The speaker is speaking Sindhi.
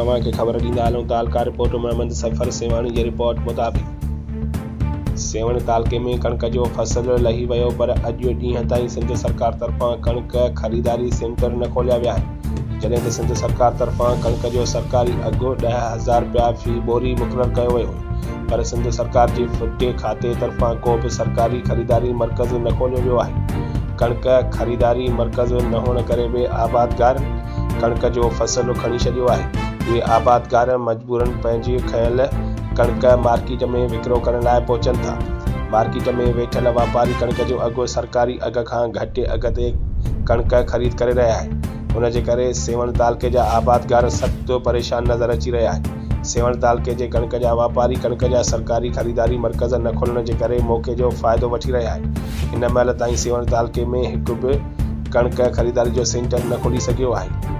توهان کي خبر ڏيندا هلون تعلقه رپورٽ محمد صفر سيوهاڻي جي رپورٽ مطابق سيوهڻ تعلقي ۾ ڪڻڪ جو فصل لهي ويو پر اڄ ڏينهن تائين سنڌ سرڪار طرفان ڪڻڪ خريداري سينٽر نه کوليا ويا آهن جڏهن ته سنڌ سرڪار طرفان ڪڻڪ جو سرڪاري اگهه 10,000 رپيا في ٻوري مقرر ڪيو ويو هو پر سنڌ سرڪار جي فوڊ کاتي طرفان ڪو به سرڪاري خريداري مرڪز نه کوليو ويو آهي. ڪڻڪ خريداري مرڪز نه هئڻ ڪري به آبادگارن ڪڻڪ جو فصل کڻي ڇڏيو آهي. اهي آبادگار مجبورن پنهنجي کنيل ڪڻڪ مارڪيٽ ۾ وڪرو ڪرڻ لاء پهچن ٿا. مارڪيٽ ۾ ويٺل واپاري ڪڻڪ جو اگهه سرڪاري اگهه کان گهٽ اگهه تي ڪڻڪ خريد ڪري رهيا آهن. ان جي ڪري سيوهڻ تعلقي جا آبادگار سخت پريشان نظر اچي رهيا آهن. سيوهڻ تعلقي جي ڪڻڪ جا واپاري ڪڻڪ جا سرڪاري خريداري مرڪز نه کولڻ جي ڪري موقعي جو فائدو وٺي رهيا آهن. هن مهل تائين سيوهڻ تعلقي ۾ هڪ به ڪڻڪ خريداري جو سينٽر نه کلي سگهيو آهي.